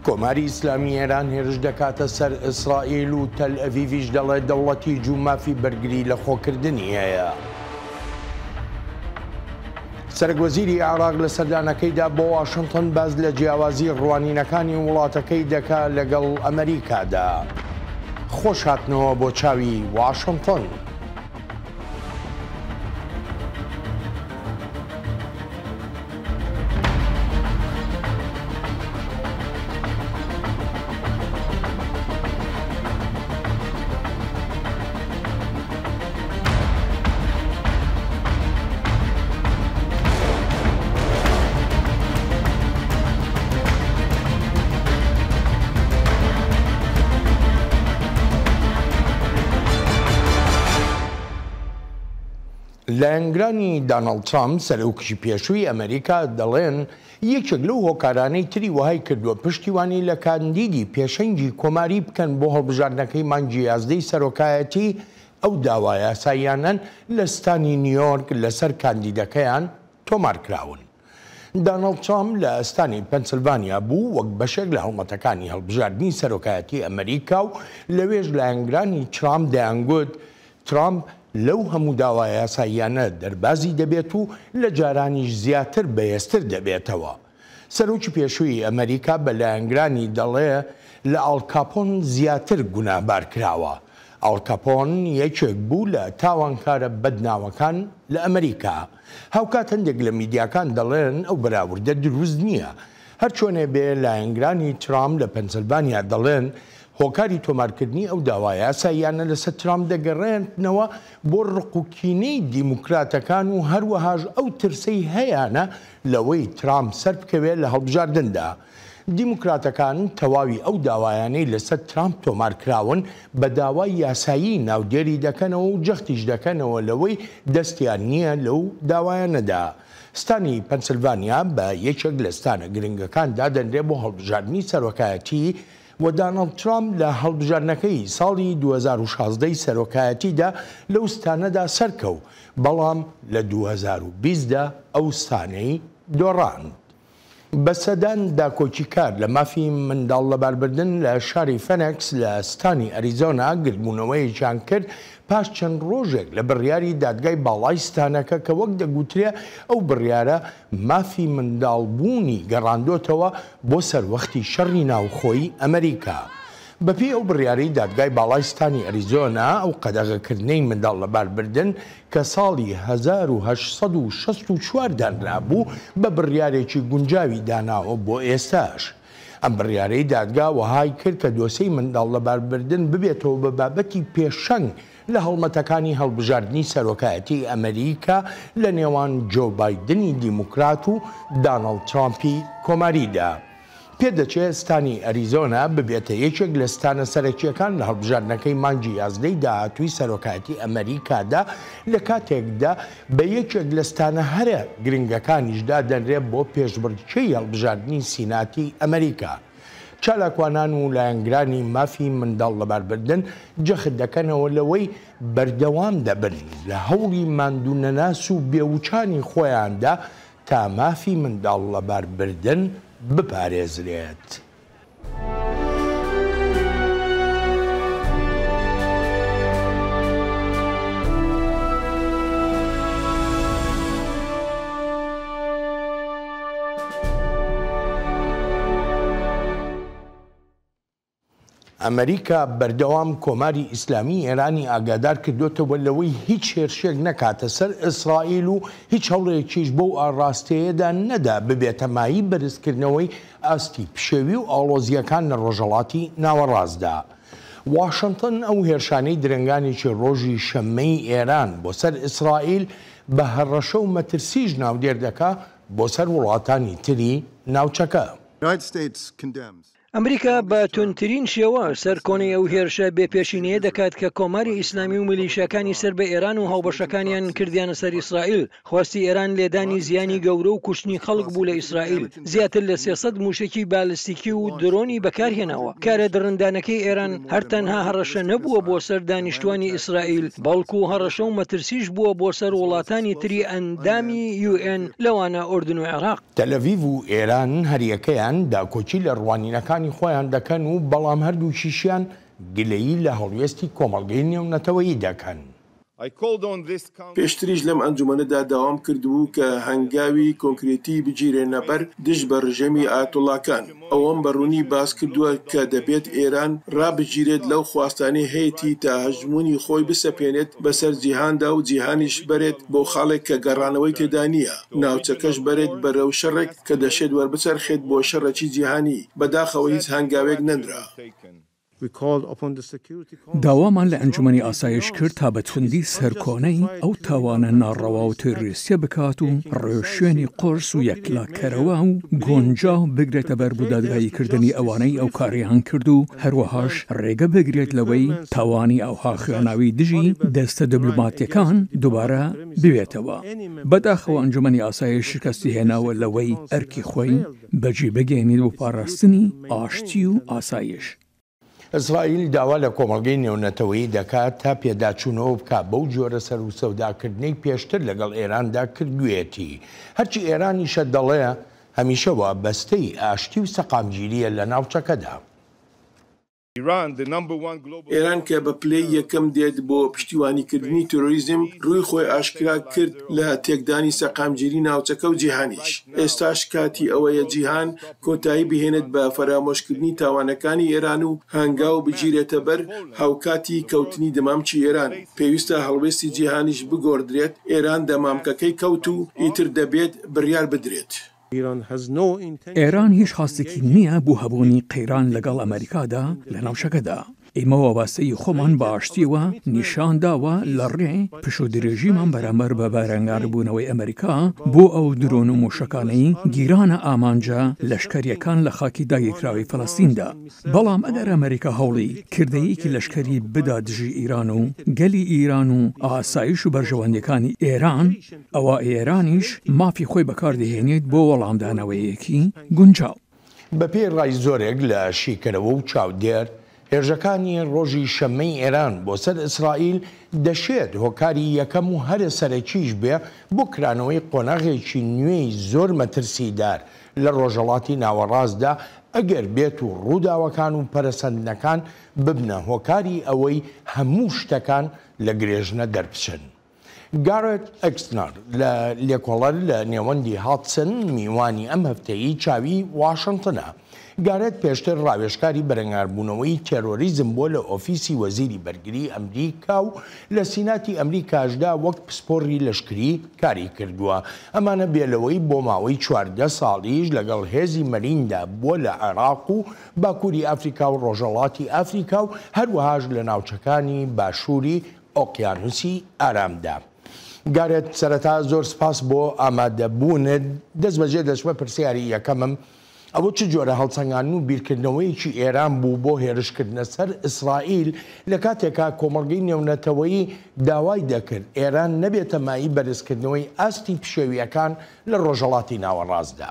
کۆماری ئیسلامی ئێران هێرش دەکاتە سەر ئیسرائیل و تەلئەڤیڤیش دەڵێت دەوڵەتی جوو مافی بەرگری لە خۆکردنی هەیە. سەرەکوەزیری عێراق لە سەردانەکەیدا بۆ واشنتن باس لە جیاوازی ڕوانینەکانی وڵاتەکەی دەکا لەگەڵ ئەمەریکادا. خۆش هاتنەوە بۆ چاوی واشنتن. لایەنگرانی داناڵد ترامپ، سەرۆکی پێشووی ئەمەریکا دەڵێن، یەکێک لەو هۆکارانەی تری وەهای کردووە پشتیوانی لە کاندیدی پێشەنگی کۆماری بکەن بۆ هەڵبژاردنەکەی مانگی یازدەی سەرۆکایەتی، ئەو داوا یاساییانەن لە ستانی نیویۆرک لەسەر کاندیدەکەیان تۆمارکراون. داناڵد ترامپ لە ستانی پەنسلڤانیا بوو وەک بەشێک لە هەڵمەتەکانی هەڵبژاردنی سەرۆکایەتی ئەمەریکا و لەوێش لایەنگرانی ترامپ دەیانگوت ترامپ لەو هەموو داوا یاساییانە دەربازی دەبێت و لە جارانیش زیاتر بەهێزتر دەبێتەوە. سەرۆکی پێشووی ئەمەریکا بە لایەنگرانی دەڵێ لە ئاڵ کاپۆن زیاتر گوناهبار کراوە. ئاڵ کاپۆن یەکێک بوو لە تاوانکارە بەدناوەکان لە ئەمەریکا. هاوکات هەندێک لە میدیاکان دەڵێن ئەو بەراوردە دروست نییە. هەرچۆنێ بێ لایەنگرانی ترامپ لە پەنسلڤانیا دەڵێن هۆکاری تۆمارکردنی ئەو داوا یاساییانە لەسەر ترامپ دەگەڕێنەوە بۆ ڕق و کینەی دیموکراتەکان و هەروەهاش ئەو ترسەی هەیانە لەوەی ترامپ سەربکەوێ لە هەڵبژاردندا. دیموکراتەکان تەواوی ئەو داوایانەی لەسەر ترامپ تۆمارکراون بە داوای یاسایی ناودێری دەکەنەوە و جەختیش دەکەنەوە لەوەی دەستیان نییە لەو داوایانەدا. ستانی پەنسلڤانیا بە یەکێک لە ستانە گرنگەکان دادەنرێ بۆ هەڵبژاردنی سەرۆکایەتی و داناڵد ترامپ لە هەڵبژاردنەکەی ساڵی 2016 ی سەرۆکایەتیدا لەو ستانەدا سەرکەوت، بەڵام لە 2020 دا ئەو ستانەی دۆڕاند. بە سەدان داکۆکیکار لە مافی منداڵ لەباربردن لە شاری فێنکس لە ستانی ئەریزۆنا گردبوونەوەیەکیان کرد پاش چەند ڕۆژێک لە بڕیاری دادگای باڵای ستانەکە کە وەک دەگوترێ ئەو بڕیارە مافی منداڵبوونی گەڕاندۆتەوە بۆ سەروەختی شەڕی ناوخۆی ئەمریکا. بەپێی ئەو بڕیارەی دادگای باڵای ستانی ئەریزۆنا ئەو قەدەغەکردنەی منداڵ لەباربردن کە ساڵی 1864 دانرابوو بە بڕیارێکی گونجاوی داناوە بۆ ئێستاش. ئەم بڕیارەی دادگا وەهای کرد کە دۆسێی منداڵ لەباربردن ببێتەوە بە بابەتی پێشەنگ لە هەڵمەتەکانی هەڵبژاردنی سەرۆکایەتی ئەمریکا لە نێوان جۆ بایدنی دیموکرات و داناڵد ترامپی کۆماریدا. پێدەچێت ستانی ئەریزۆنا ببێتە یەکێک لە ستانە سەرەکییەکان لە هەڵبژاردنەکەی مانگی یازدەی داهاتووی سەرۆکایەتی ئەمەریکادا، لە کاتێکدا بە یەکێک لە ستانە هەرە گرنگەکانیش دادەنرێت بۆ پێشبڕکێی هەڵبژاردنی سیناتی ئەمەریکا. چالاکوانان و لایەنگرانی مافی منداڵ لەباربردن جەخت دەکەنەوە لەوەی بەردەوام دەبن لە هەوڵی ماندوونەناس و بێوچانی خۆیاندا تا مافی منداڵ لەباربردن بپارێزرێت. ئەمریکا بەردەوام کۆماری ئیسلامی ئێرانی ئاگادار کردۆتەوە لەوەی هیچ هێرشێک نەکاتە سەر ئیسرائیل و هیچ هەوڵێکیش بەو ئاڕاستەیەدا نەدا ببێتە مایەی بەرزکردنەوەی ئاستی پشێوی و ئاڵۆزییەکان لە ڕۆژهەڵاتی ناوەڕاستدا. واشنتن ئەو هێرشانەی درەنگانێکی ڕۆژی شەممەی ئێران بۆ سەر ئیسرائیل بە هەڕەشە و مەترسیش ناودێر دەکا بۆ سەر وڵاتانی تری ناوچەکە. ئەمریکا بە توندترین شێوە سەرکۆنەی ئەو هێرشە بێ پێشینەیە دەکات کە کۆماری ئیسلامی و میلیشیاکانی سەر بە ئێران و هاوبەشەکانیان کردیانە سەر ئیسرائیل. خواستی ئێران لێدانی زیانی گەورە و کوشتنی خەڵک بوو لە ئیسرائیل. زیاتر لە 300 مووشەکی بالستیکی و درۆنی بەکارهێناوە. کارە دڕندانەکەی ئێران هەر تەنها هەڕەشە نەبووە بۆ سەر دانیشتوانی ئیسرائیل، بەڵکو هەڕەشە و مەترسیش بووە بۆ سەر وڵاتانی تری ئەندامی یوئێن لەوانە ئوردن و عێراق. تەلەڤیڤ و ئێران هەریەکەیان داکۆکی لە ڕوانینەکانی. هەڵوێستەکانی خۆیان دەکەن و بەڵام هەردووکیشیان گلەیی لە هەڵوێستی کۆمەڵگەی نێونەتەوەیی دەکەن. پێشتریش لەم ئەنجومەنەدا داوام کردبوو کە هەنگاوی کۆنکرێتی بگیرێنە بەر دژ بە رژێمی ئایەتوڵاکان. ئەوەم بە روونی باس کردووە کە دەبێت ئێران رابگیرێت لەو خواستانەی هەیەتی تا هەژموونی خۆی بسەپێنێت بەسەر جیهاندا و جیهانیش بەرێت بۆ خاڵێک کە گەڕانەوەی تێدا نییە، ناوچەکەش بەرێت بەرەو شەڕێک کە دەشێت وەربچەرخێت بۆ شەڕێکی جیهانی. بەداخەوە هیچ هەنگاوێک نەنرا. داوامان لە ئەنجومەنی ئاسایش کرد تا بە توندی سەرکۆنەی ئەو تاوانە ناڕەوا و تێرۆریستیە بکات و ڕێوشوێنی قورس و یەکلاکەرەوە و گونجاو بگرێتە بەر بۆ دادگاییکردنی ئەوانەی ئەو کارەیان کرد و هەروەهاش ڕێگە بگرێت لەوەی تاوانی ئەوها خوێناوی دژی دەستە دبلۆماتیەکان دوبارە ببێتەوە. بەداخەوە ئەنجومەنی ئاسایش شکستی هێناوە لەوەی ئەرکی خۆی بەجێ بگەیەنێت بۆ پاراستنی ئاشتی و ئاسایش. ئیسرائیل داوا لە کۆمەڵگەی نێونەتەوەیی دەکات تا پێداچوونەوە بکات بەو جۆرە سەروسەوداکردنەی پێشتر لەگەڵ ئێراندا کردوویەتی. هەرچی ئێرانیشە دەڵێ هەمیشە وابەستەی ئاشتی و سەقامگیرییە لە ناوچەکەدا. ئێران کە بە پلەی یەکەم دێت بۆ پشتیوانیکردنی تیرۆریزم، رووی خۆی ئاشکرا کرد لە تێکدانی سەقامگیری ناوچەکە و جیهانیش. ئێستاش کاتی ئەوەیە جیهان کۆتایی بهێنێت بە فەرامۆشکردنی تاوانەکانی ئێران و هەنگاو بگیرێتە بەر هاوکاتی کەوتنی دەمامکی ئێران. پێویستە هەڵوێستی جیهانیش بگۆڕدرێت، ئێران دەمامکەکەی کەوت و ئیتر دەبێت بڕیار بدرێت. ئێران هیچ خواستێکی نییە بۆ هەبوونی قەیران لەگەڵ ئەمەریکادا لە ناوچەکەدا. ئێمە وابەستەیی خۆمان بە ئاشتییەوە نیشان داوە لە ڕێی پشوودرێژیمان بەرامبەر بە بەرەنگاربوونەوەی ئەمەریکا بۆ ئەو درۆن و مووشەکانەی گیرانە ئامانجە لەشکەرییەکان لە خاکی داگیرکراوی فەلەستیندا. بەڵام ئەگەر ئەمەریکا هەوڵی کردەیەکی لەشکەری بدا دژی ئیران و گەلی ئیران و ئاسایش و بەرژەوەندییەکانی ئێران، ئەوا ئێرانیش مافی خۆی بەکاردەهێنێت بۆ وەڵامدانەوەیەکی گونجاو. بەپێی ڕای زۆرێک لە شیکەرەوە و چاودێر، هێرشەکانی ڕۆژی شەممەی ئێران بۆ سەر ئیسرائیل دەشێت هۆکاری یەکەم و هەرە سەرەکیش بێ بۆ کرانەوەی قۆناغێکی نوێی زۆر مەترسیدار لە ڕۆژهەڵاتی ناوەڕاستدا ئەگەر بێت و ڕووداوەکان و پەرەسەندنەکان ببنە هۆکاری ئەوەی هەموو شتەکان لە گرێژنە دەربچن. گارێت ئێکسنەر لە لێکۆڵەر لە نێوەندی هادسن میوانی ئەم هەفتەیی چاوی واشنتنە. گارێت پێشتر ڕاوێژکاری بەرەنگاربوونەوەی تێرۆریزم بووە لە ئۆفیسی وەزیری بەرگری ئەمریکا و لە سیناتی ئەمریکاشدا وەک پسپۆڕی لەشکری کاری کردووە. ئەمانە بێ لەوەی بۆ ماوەی 14 ساڵیش لەگەڵ هێزی مەریندا بووە لە عێراق و باکووری ئەفریکا و ڕۆژهەڵاتی ئەفریکا و هەروەهاش لە ناوچەکانی باشووری ئۆقیانوسی ئارامدا. گارێت سەرەتا زۆر سپاس بۆ ئامادەبوونت، دەست بەجێ دەچمە پرسیاری یەکەمم، ئەوە چ جۆرە هەڵسەنگاندن و بیرکردنەوەیەکی ئێران بوو بۆ هێرشکردنە سەر ئیسرائیل لە کاتێکا کۆمەڵگەی نێونەتەوەیی داوای دەکرد ئێران نەبێتە مایەی بەرزکردنەوەی ئاستی پشێوییەکان لە ڕۆژهەڵاتی ناوەڕاستدا؟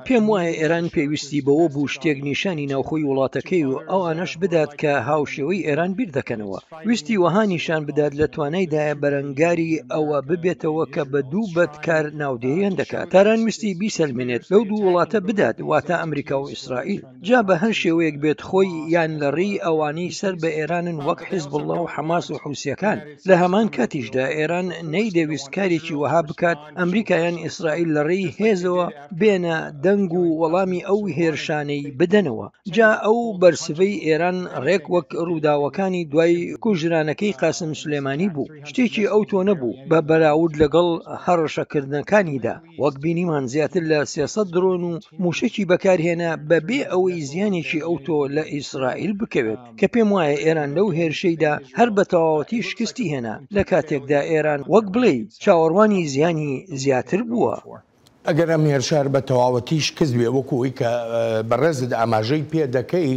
پێم وایە ئێران پێویستی بەوە بوو شتێک نیشانی ناوخۆی وڵاتەکەی و ئەوانەش بدات کە هاوشێوەی ئێران بیر دەکەنەوە. ویستی وەها نیشان بدات لە توانایدایە بەرەنگاری ئەوە ببێتەوە کە بە دوو بەدکار ناودێریان دەکات. تاران ویستی بیسەلمێنێت لەو دوو وڵاتە بدات، واتە ئەمریکا و ئیسرائیل. جا بە هەر شێوەیەک بێت خۆی یان لە ڕێی ئەوانەی سەر بە ئێرانن وەک حیزبوڵڵا و حەماس و حوسییەکان. لە هەمان کاتیشدا ئێران نەیدەویست کارێکی وەها بکات ئەمریکا یان ئیسرائیل لە ڕێی هێزەوە بێنە دەنگ و وەڵامی ئەو هێرشانەی بدەنەوە. جا ئەو بەرسڤەی ئێران ڕێک وەک ڕووداوەکانی دوای کوژرانەکەی قاسم سولێمانی بوو، شتێکی ئەوتۆ نەبوو بە بەراورد لەگەڵ هەڕەشەکردنەکانیدا. وەک بینیمان زیاتر لە 300 درۆن و موشەکی بەکارهێنا بەبێ ئەوەی زیانێکی ئەوتۆ لە ئیسرائیل بکەوێت کە پێم وایە ئێران لەو هێرشەیدا هەر بە تەواوەتی شکستی هێنا لە کاتێکدا ئێران وەک بڵێی چاوەڕوانی زیانی زیاتر بووە. ئەگەر ئەم هێرشە هەر بە تەواوەتی شکست بێ وەکو ئەوەی کە بەڕێزت ئاماژەی پێ دەکەی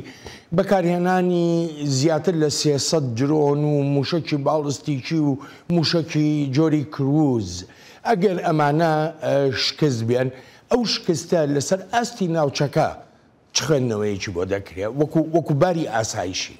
بەکارهێنانی زیاتر لە 300 درۆن و موشەکی باڵستیکی و موشەکی جۆری کروز ئەگەر ئەمانە شکست بێن، ئەو شکستە لەسەر ئاستی ناوچەکە چ خوێندنەوەیەکی بۆ دەکرێت وەکو وەکو باری ئاسایشی؟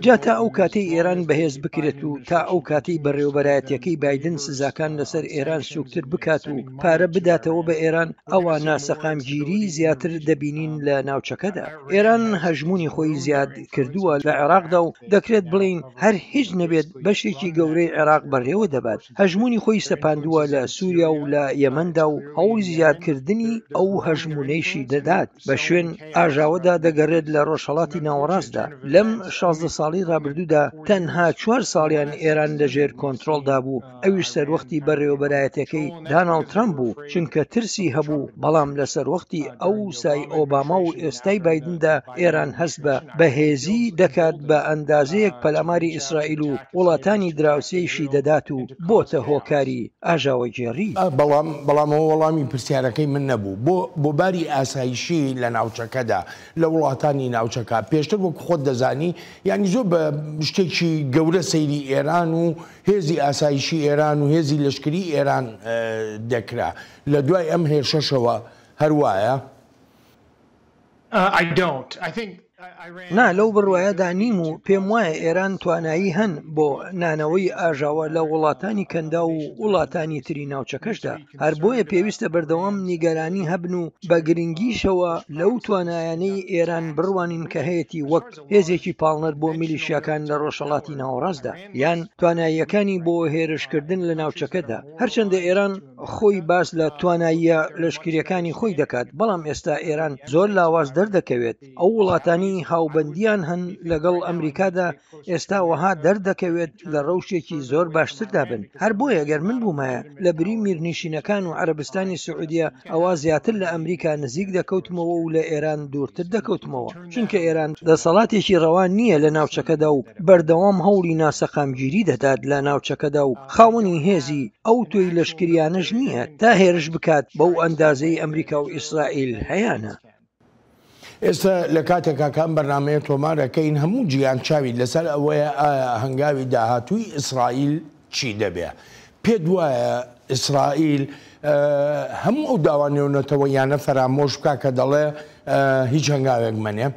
جا تا ئەو کاتەی ئێران بەهێز بکرێت و تا ئەو کاتەی بەڕێوەبەرایەتیەکەی بایدن سزاکان لەسەر ئێران سوکتر بکات و پارە بداتەوە بە ئێران ئەوا ناسەقامگیری زیاتر دەبینین لە ناوچەکەدا. ئێران هەژموونی خۆی زیاد کردووە لە عێراقدا و دەکرێت بڵێین هەر هیچ نەبێت بەشێکی گەورەی عێراق بەڕێوە دەبات. هەژموونی خۆی سەپاندووە لە سووریا و لە یەمەندا و هەوڵی زیادکردنی ئەو هەژموونەیشی دەدات. بە شوێن ئاژاوەدا دەگەڕێت لە ڕۆژهەڵاتی ناوەڕاستدا. لەم 16 ساڵی ڕابردوودا تەنها چوار ساڵیان ئێران لەژێر کۆنترۆڵدا بوو، ئەویش سەروەختی بەڕێوەبەرایەتەکەی داناڵد ترەمپ بوو، چونکە ترسی هەبوو، بەڵام لە سەروەختی ئەوسای ئۆباما و ئێستای بایدندا ئێران هەست بە بەهێزی دەکات بە ئەندازەیەک پەلاماری ئیسرائیل و وڵاتانی دراوسێیشی دەدات و بۆتە هۆکاری ئاژاوەگێڕی. بەڵام بەڵام ئەوە وەڵامی پرسیارەکەی من نەبوو. بۆ بۆ باری ئاسایشی لە ناوچەکەدا، لە وڵاتانی ناوچەکە، پێشتر وەک خۆت دەزانی یانی زۆر بە شتێکی گەورە سەیری ئێران و هێزی ئاسایشی ئێران و هێزی لەشکری ئێران دەکرا. لە دوای ئەم هێرشەشەوە هەر وایە؟ نا لەو بڕوایەدا نیم و پێم وایە ئێران توانایی هەن بۆ نانەوەی ئاژاوە لە وڵاتانی کەنداو و وڵاتانی تری ناوچەکەشدا، هەر بۆیە پێویستە بەردەوام نیگەرانی هەبن و بە گرنگیشەوە لەو توانایانەی ئێران بڕوانین کە هەیەتی وەک هێزێکی پاڵنەر بۆ میلیشیاکان لە ڕۆژهەڵاتی ناوەڕاستدا یان تواناییەکانی بۆ هێرشکردن لە ناوچەکەدا، هەرچەندە ئێران خۆی باس لە تواناییە لەشکرییەکانی خۆی دەکات، بەڵام ئێستا ئێران زۆر لاواز دەردەکەوێت، ئەو وڵاتانەی هاوبەندییان هەن لەگەڵ ئەمریکادا ئێستا وەها دەردەکەوێت لە ڕەوشێکی زۆر باشتردا بن، هەر بۆیە گەر من بوومایە لە بری میرنشینەکان و عەرەبستانی سعودیە ئەوا زیاتر لە ئەمریکا نزیک دەکەوتمەوە و لە ئێران دوورتر دەکەوتمەوە، چونکە ئێران دەسەڵاتێکی ڕەوا نییە لە ناوچەکەدا و بەردەوام هەوڵی ناسەقامگیری دەدات لە ناوچەکەدا و خاوەنی هێزی ئەوتۆی لەشکریانەش نییە تا هێرش بکات بەو ئەندازەی ئەمریکا و ئیسرائیل هەیانە. ئێستا لە کاتێکا کە ئەم بەرنامەیە تۆمار ئەکەین هەموو جیهان چاوی لەسەر ئەوەیە ئایا هەنگاوی داهاتووی ئیسرائیل چی دەبێ؟ پێت وایە ئیسرائیل هەموو ئەو داوا نێونەتەوەییانە فەرامۆش بکا کە دەڵێ هیچ هەنگاوێک مەنێ؟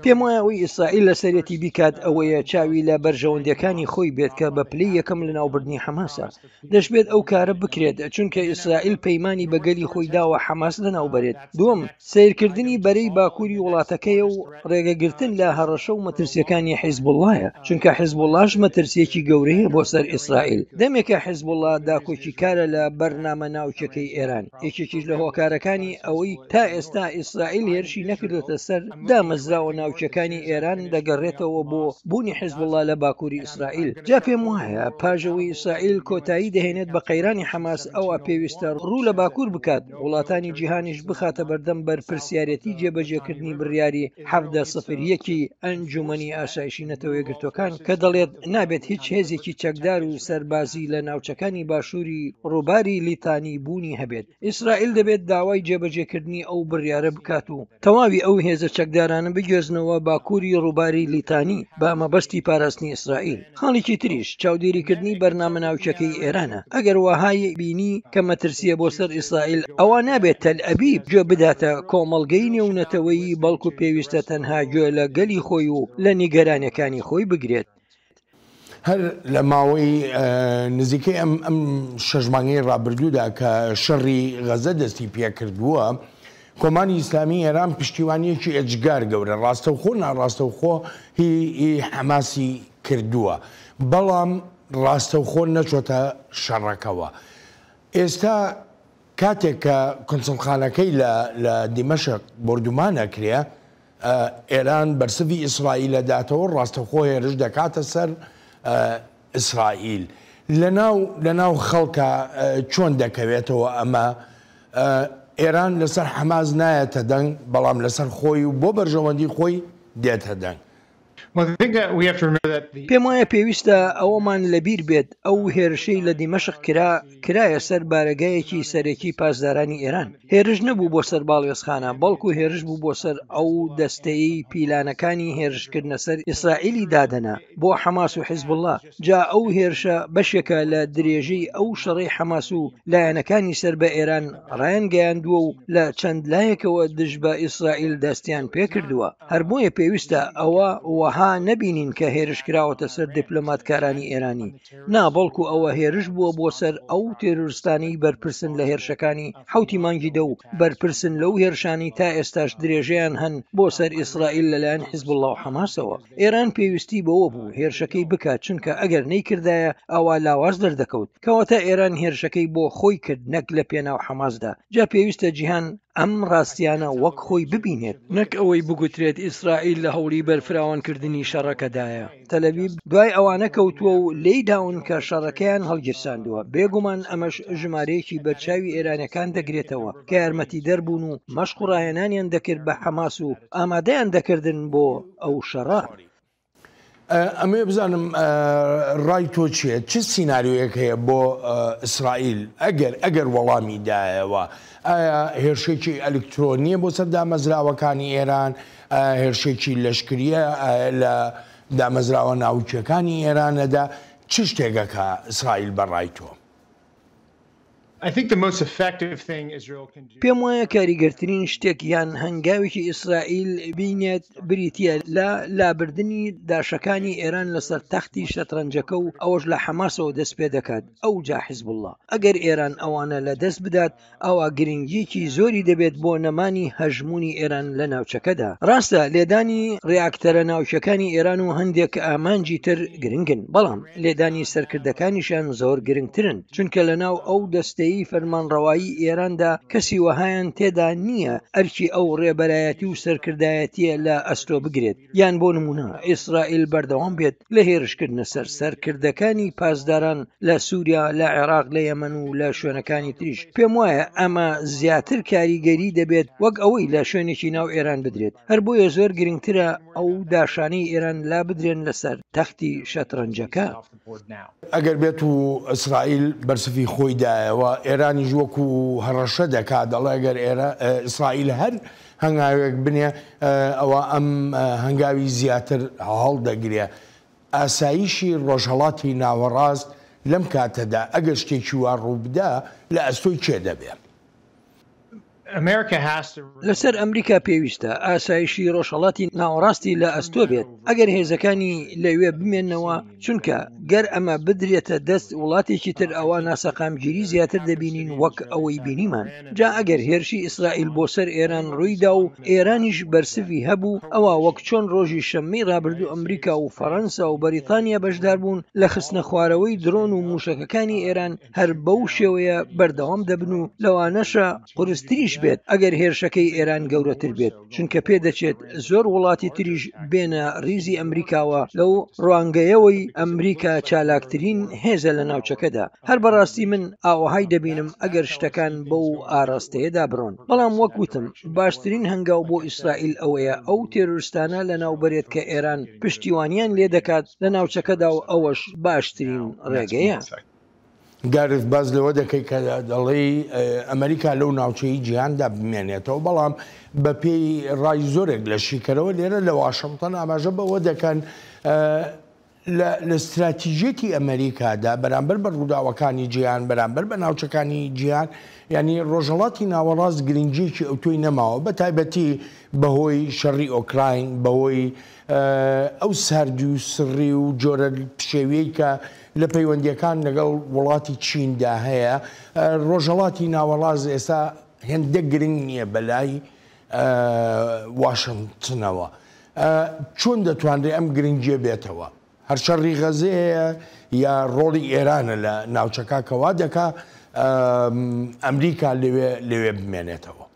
پێم وایە ئەوەی ئیسرائیل لەسەرێتی بیکات ئەوەیە چاوی لە بەرژەوەندیەکانی خۆی بێت کە بە پلەی یەکەم لەناوبردنی حەماسە. دەشبێت ئەو کارە بکرێت چونکە ئیسرائیل پەیمانی بە گەلی خۆی داوە حەماس لەناوبەرێت. دووەم، سەیرکردنی بەرەی باکووری وڵاتەکەیە و ڕێگەگرتن لە هەڕەشە و مەترسیەکانی حیزبوڵڵایە، چونکە حیزبوڵڵاش مەترسیەکی گەورەیە بۆ سەر ئیسرائیل. دەمێکە حیزبوڵڵا داکۆکیکارە لە بەرنامە ناوکیەکەی ئێران. یەکێکیش لە هۆکارەکانی ئەوەی تا ئێستا ئیسرائیل هێرشی نەکردۆتە سەر دامەزراوە ناوکیەکانی ئێران دەگەڕێتەوە بۆ بوونی حیزبوڵڵا لە باکووری ئیسرائیل. جا پێم وایە پاش ئەوەی ئیسرائیل کۆتایی دەهێنێت بە قەیرانی حەماس ئەوا پێویستە ڕوو لە باکوور بکات، وڵاتانی جیهانیش بخاتە بەردەم بەرپرسیارێتی جێبەجێکردنی بڕیاری 17 سفر یەکی ئەنجومەنی ئاسایشی نەتەوە یەکگرتووەکان کە دەڵێت نابێت هیچ هێزێکی چەکدار و سەربازی لە ناوچەکانی باشووری ڕووباری لیتانی بوونی هەبێت. ئیسرائیل دەبێت داوای جێبەجێکردنی ئەو بڕیارە بکات و تەواوی ئەو هێزە چەکدارانە بگوێزنەوە باکووری ڕووباری لیتانی بە مەبەستی پاراستنی ئیسرائیل. خاڵێکی تریش چاودێریکردنی بەرنامە ناوکیەکەی ئێرانە، ئەگەر وەهای بینی کە مەترسییە بۆ سەر ئیسرائیل ئەوا نابێت تەلئەبیب گوێ بداتە کۆمەڵگەی نێونەتەوەیی بەڵکو پێویستە تەنها گوێ لە گەلی خۆی و لە نیگەرانیەکانی خۆی بگرێت. هەر لە ماوەی نزیکەی ئەم ئەم شەش مانگەی ڕابردوودا کە شەڕی غەزە دەستی پێکردووە، کۆماری ئیسلامی ئێران پشتیوانییەکی ئێجگار گەورە ڕاستەوخۆ ناڕاستەوخۆ هی هی حەماسی کردووە، بەڵام ڕاستەوخۆ نەچۆتە شەڕەکەوە. ئێستا کاتێک کە کونسوڵخانەکەی لە لە دیمەشق بۆردومان ئەکرێ، ئێران بەرسڤی ئیسرائیل ئەداتەوە، ڕاستەوخۆ هێرش دەکاتە سەر ئیسرائیل. لەناو لەناو خەڵکا چۆن دەکەوێتەوە ئەمە؟ ئێران لەسەر حەماس نایەتە دەنگ، بەڵام لەسەر خۆی و بۆ بەرژەوەندی خۆی دێتە دەنگ. پێم وایە پێویستە ئەوەمان لەبیر بێت ئەو هێرشەی لە دیمەشق کرا، کرایە سەر بارەگایەکی سەرەکی پاسدارانی ئێران. هێرش نەبوو بۆ سەر باڵیۆزخانە، بەڵکو هێرش بوو بۆ سەر ئەو دەستەیەی پیلانەکانی هێرشکردنە سەر ئیسرائیلی دادەنا بۆ حەماس و حیزبوڵڵا. جا ئەو هێرشە بەشێکە لە درێژەی ئەو شەڕەی حەماس و لایەنەکانی سەر بە ئێران ڕایانگەیاندووە و لە چەند لایەکەوە دژ بە ئیسرائیل دەستیان پێکردووە. هەر بۆیە پێویستە ئەوە وەها نەبینین کە هێرش کراوەتە سەر دیپلۆماتکارانی ئێرانی، نا بەڵکو ئەوە هێرش بووە بۆ سەر ئەو تێرۆرستانەی بەرپرسن لە هێرشەکانی حەوتی مانگی دە و بەرپرسن لەو هێرشانەی تا ئێستاش درێژەیان هەن بۆ سەر ئیسرائیل لەلایەن حیزبوڵڵا و حەماسەوە. ئێران پێویستی بەوە بوو هێرشەکەی بکات چونکە ئەگەر نەیکردایە ئەوا لاواز دەردەکەوت، کەواتە ئێران هێرشەکەی بۆ خۆی کرد نەک لە پێناو حەماسدا، جا پێویستە جیهان ئەم ڕاستیانە وەک خۆی ببینێت، نەک ئەوەی بگوترێت ئیسرائیل لە هەوڵی بەرفراوانکردنی شەڕەکەدایە. تەلئەبیب دوای ئەوانە کەوتووە و لێی داون کە شەڕەکەیان هەڵگیرساندووە، بێگومان ئەمەش ژمارەیەکی بەرچاوی ئێرانیەکان دەگرێتەوە کە یارمەتیدەر بوون و مەشق و ڕاهێنانیان دەکرد بە حەماس و ئامادەیان دەکردن بۆ ئەو شەڕە. ئەمەوێ بزانم ڕای تۆ چییە؟ چ سیناریۆیەک هەیە بۆ ئیسرائیل ئەگەر ئەگەر وەڵامی دایەوە؟ ئایا هێرشێکی ئەلکترۆنییە بۆ سەر دامەزراوەکانی ئێران؟ ئایا هێرشێکی لەشکرییە لە دامەزراوە ناوکییەکانی ئێرانەدا؟ چ شتێک ئەکا ئیسرائیل بە ڕای تۆ؟ پێم وایە کاریگەرترین شتێک یان هەنگاوێکی ئیسرائیل بینێت بریتییە لە لابردنی داشەکانی ئێران لەسەر تەختی شەترەنجەکە و ئەوەش لە حەماسەوە دەست پێ دەکات ئەوجا حیزبوڵڵا. ئەگەر ئێران ئەوانە لەدەست بدات ئەوا گرنگییەکی زۆری دەبێت بۆ نەمانی هەژموونی ئێران لە ناوچەکەدا. ڕاستە لێدانی ڕیاکتەرە ناوکییەکانی ئێران و هەندێک ئامانجی تر گرنگن، بەڵام لێدانی سەرکردەکانیشیان زۆر گرنگترن، چونکە لەناو ئەو دەستەی فەرمانڕەوایی ئێراندا کەسی وەهایان تێدا نییە ئەرکی ئەو ڕێبەرایەتی و سەرکردایەتییە لە ئەستۆ بگرێت، یان بۆ نموونە ئیسرائیل بەردەوام بێت لە هێرشکردنە سەر سەرکردەکانی پاسداران لە سووریا، لە عێراق، لە یەمەن و لە شوێنەکانی تریش. پێم وایە ئەمە زیاتر کاریگەری دەبێت وەک ئەوەی لە شوێنێکی ناو ئێران بدرێت. هەر بۆیە زۆر گرنگترە ئەو داشانەی ئێران لابدرێن لەسەر تەختی شەترەنجەکە. ئەگەر بێت و ئیسرائیل بەرسڤی خۆی دایەوە، ئێرانیش وەکو هەڕەشە دەکات، دەڵێ ئەگەر ئیسرائیل هەر هەنگاوێک بنێ ئەوا ئەم هەنگاوی زیاتر هەڵدەگرێ. ئاسایشی ڕۆژهەڵاتی ناوەڕاست لەم کاتەدا ئەگەر شتێکی وا ڕووبدا لە ئەستۆی کێ دەبێ؟ لەسەر ئەمریکا پێویستە ئاسایشی ڕۆژهەڵاتی ناوەڕاستی لە ئەستۆ بێت ئەگەر هێزەکانی لەوێ بمێنەوە چونکە گەر ئەمە بدرێتە دەست وڵاتێکی تر ئەوا ناسەقامگیری زیاتر دەبینین وەک ئەوەی بینیمان جا ئەگەر هێرشی ئیسرائیل بۆ سەر ئێران ڕوویدا و ئێرانیش بەرسڤی هەبوو ئەوا وەک چۆن ڕۆژی شەممەی ڕابردوو ئەمریکا و فەڕەنسا و بەریتانیا بەشداربوون لە خستنەخوارەوەی درۆن و موشەکەکانی ئێران هەر بەو شێوەیە بەردەوام دەبن و لەوانەشە قورستریش بێت ئەگەر هێرشەکەی ئێران گەورەتر بێت چونکە پێدەچێت زۆر وڵاتی تریش بێنە ریزی ئەمریکاوە لەو ڕوانگەیەوەی ئەمریکا چالاکترین هێزە لە ناوچەکەدا هەر بەڕاستی من ئاوەهای دەبینم ئەگەر شتەکان بەو ئاراستەیەدا بڕۆن بەڵام وەک وتم باشترین هەنگاو بۆ ئیسرائیل ئەوەیە ئەو تێرۆرستانە لەناوبەرێت کە ئێران پشتیوانیان لێدەکات لە ناوچەکەدا و ئەوەش باشترین ڕێگەیە. گارث باس لەوە دەکەی کە دەڵێی ئەمریکا لەو ناوچەی جیهاندا بمێنێتەوە، بەڵام بەپێی ڕای زۆرێک لە شیکەرەوە لێرە لە واشنتن ئاماژە بەوە دەکەن لە ستراتیژیەتی ئەمریکادا بەرامبەر بە ڕووداوەکانی جیهان، بەرامبەر بە ناوچەکانی جیهان، یانی ڕۆژهەڵاتی ناوەڕاست گرنگییەکی ئەوتۆی نەماوە، بە تایبەتی بەهۆی شەڕی ئۆکراین، بەهۆی ئەو ساردی و سڕی و جۆرە پشێویەی کە لە پەیوەندییەکان لەگەڵ وڵاتی چیندا هەیە، ڕۆژهەڵاتی ناوەڕاست ئێستا هێندە گرنگ نییە بەلای واشنتنەوە. چۆن دەتوانرێ ئەم گرنگییە بێتەوە؟ هەر شەڕی غەزەیە یا ڕۆڵی ئێرانە لە ناوچەکە کە وا دەکا ئەمریکا لەوێ لەوێ بمێنێتەوە؟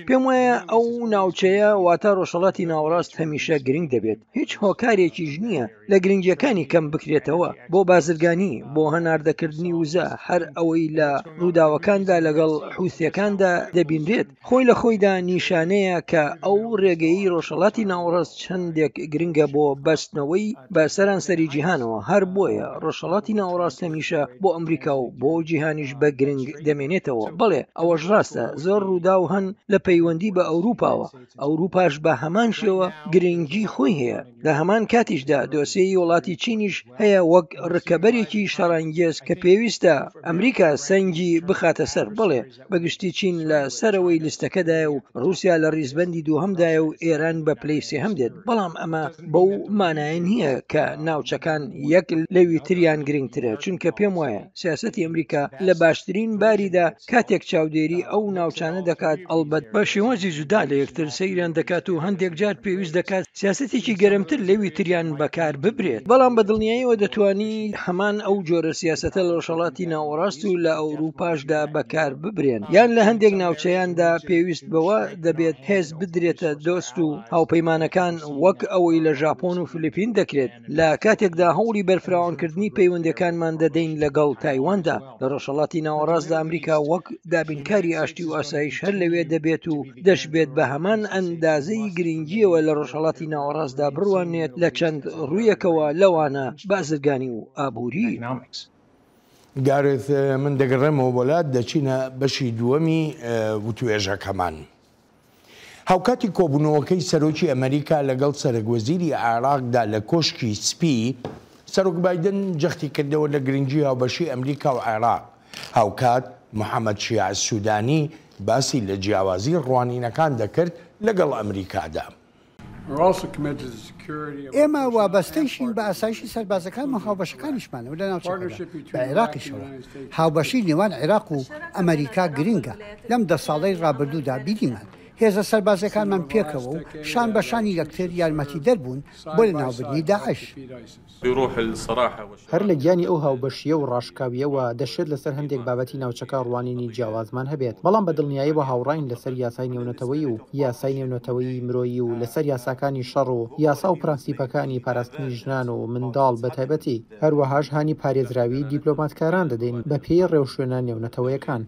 پێم وایە ئەو ناوچەیە واتە ڕۆژهەڵاتی ناوەڕاست هەمیشە گرنگ دەبێت، هیچ هۆکارێکیش نییە لە گرنگییەکانی کەم بکرێتەوە بۆ بازرگانی، بۆ هەناردەکردنی وزە، هەر ئەوەی لە ڕووداوەکاندا لەگەڵ حوسییەکاندا دەبینرێت خۆی لە خۆیدا نیشانەیە کە ئەو ڕێگەیەی ڕۆژهەڵاتی ناوەڕاست چەندێک گرنگە بۆ بەستنەوەی بە سەرانسەری جیهانەوە، هەر بۆیە ڕۆژهەڵاتی ناوەڕاست هەمیشە بۆ ئەمریکا و بۆ جیهانیش بە گرنگ دەمێنێتەوە. بەڵێ ئەوەش ڕاستە زۆر ڕووداو هەن لە پەیوەندی بە ئەوروپاوە، ئەوروپاش بە هەمان شێوە گرنگی خۆی هەیە، لە هەمان کاتیشدا دۆسێی وڵاتی چینیش هەیە وەک ڕکەبەرێکی شەڕانگێز کە پێویستە ئەمریکا سەنگی بخاتە سەر، بەڵێ بە گشتی چین لە سەرەوەی لیستەکەدایە و ڕووسیا لە ڕیزبەندی دووهەمدایە و ئێران بە پلەی سێهەم دێت، بەڵام ئەمە بەو مانایە نییە کە ناوچەکان یەک لەوی تریان گرنگترە، چونکە پێم وایە سیاسەتی ئەمریکا لە باشترین باریدا کاتێک چاودێری ئەو ناوچانە دەکات، ئەڵبەت بە شێوازی جودا لە یەکتر سەیریان دەکات و هەندێک جار پێویست دەکات سیاسەتێکی گەرمتر لەوی تریان بەکار ببرێت، بەڵام بە دڵنیاییەوە دەتوانی هەمان ئەو جۆرە سیاسەتە لە ڕۆژهەڵاتی ناوەڕاست و لە ئەوروپاشدا بەکار ببرێن، یان لە هەندێک ناوچەیاندا پێویست بەوە دەبێت هێز بدرێتە دۆست و هاوپەیمانەکان وەک ئەوەی لە ژاپۆن و فلیپین دەکرێت. لە کاتێکدا هەوڵی بەرفراوانکردنی پەیوەندیەکانمان دەدەین لەگەڵ تایواندا لە ڕۆژهەڵاتی ناوەڕاستدا ئەمریکا وەک دابینکاری ئاشتی و ئاسایش هەر لەوێ دەبێت و دەشبێت بە هەمان ئەندازەی گرنگیەوە لە ڕۆژهەڵاتی ناوەڕاستدا بڕوانێت لە چەند ڕوویەکەوە لەوانە بازرگانی و ئابووری. گارێث، من دەگەڕێمەوە بۆ لات، دەچینە بەشی دووەمی وتوێژەکەمان. هاوکاتی کۆبوونەوەکەی سەرۆکی ئەمەریکا لەگەڵ سەرەکوەزیری عێراقدا لە کۆشکی سپی، سەرۆک بایدن جەختی کردەوە لە گرنگی هاوبەشی ئەمریکا و عێراق، هاوکات محەمەد شیاع سودانی باسی لە جیاوازی ڕوانینەکان دەکرد لەگەڵ ئەمریکادا. ئێمە وابەستەیشین بە ئاسایشی سەربازەکان و هاوبەشەکانیشمانەوە لە ناوچەکەدا، بە عێراقیشەوە. هاوبەشی نێوان عێراق و ئەمەریکا گرنگە، لەم دە ساڵەی ڕابردوودا بینیمان هێزە سەربازییەکانمان پێکەوە و شان بە شانی یەکتر یارمەتیدەر بوون بۆ لەناوبردنی داعش. هەر لە گیانی ئەو هاوبەشییە و ڕاشکاوییەوە، دەشێت لەسەر هەندێک بابەتی ناوچەکە ڕوانینی جیاوازمان هەبێت، بەڵام بە دڵنیایەوە هاوڕاین لەسەر یاسای نێونەتەوەیی و یاسای نێونەتەوەیی مرۆیی و لەسەر یاساکانی شەڕ و یاسا و پرەنسیپەکانی پاراستنی ژنان و منداڵ بە تایبەتی، هەروەهاش هانی پارێزراویی دیپلۆماتکاران دەدەین بەپێی ڕێوشوێنە نێونەتەوەیەکان.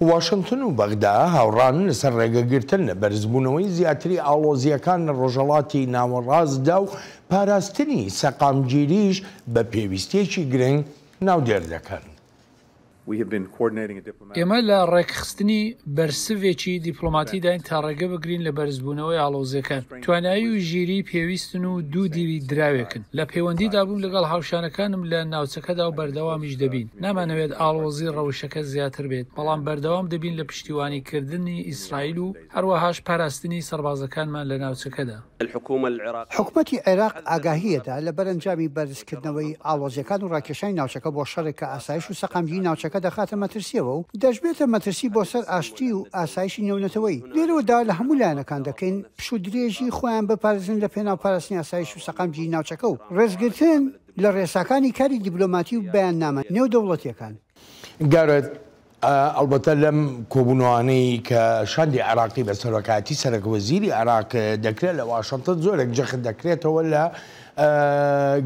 واشنتن و بەغدا هاوڕان لەسەر ڕێگەگرتن لە بەرزبوونەوەی زیاتری ئاڵۆزییەکان لە ڕۆژهەڵاتی ناوەڕاستدا و پاراستنی سەقامگیریش بە پێویستییەکی گرنگ ناودێر دەکەن. ئێمە لە ڕێکخستنی بەرسڤێکی دیپلۆماتیداین تا ڕێگە بگرین لە بەرزبوونەوەی ئاڵۆزییەکان. توانایی و ژیریی پێویستن و دوو دیوی دراوێکن. لە پەیوەندیدا بووم لەگەڵ هاوشانەکانم لە ناوچەکەدا و بەردەوامیش دەبین. نامانەوێت ئاڵۆزی ڕەوشەکە زیاتر بێت، بەڵام بەردەوام دەبین لە پشتیوانیکردنی ئیسرائیل و هەروەهاش پاراستنی سەربازەکانمان لە ناوچەکەدا. حکومەتی عێراق ئاگاهییەدا لە بەرەنجامی بەرزکردنەوەی ئاڵۆزییەکان و ڕاکێشانی ناوچەکە بۆ شەڕێک کە ئاسایش و سەقامگیری ناوچەکە دەخاتە مەترسییەوە و دەشبێتە مەترسی بۆ سەر ئاشتی و ئاسایشی نێونەتەوەیی. لێرەوە داوا لە هەموو لایەنەکان دەکەین پشوودرێژی خۆیان بپارێزن لە پێناو پاراستنی ئاسایش و سەقامگیری ناوچەکە و ڕێزگرتن لە ڕێساکانی کاری دیپلۆماتی و بەیاننامە نێودەوڵەتییەکان. گارێت، ئەڵبەتە لەم کۆبوونەوانەی کە شاندی عێراقی بە سەرۆکایەتی سەرەک وەزیری عێراق دەکرێت لە واشنتن زۆرێک جەخت دەکرێتەوە لە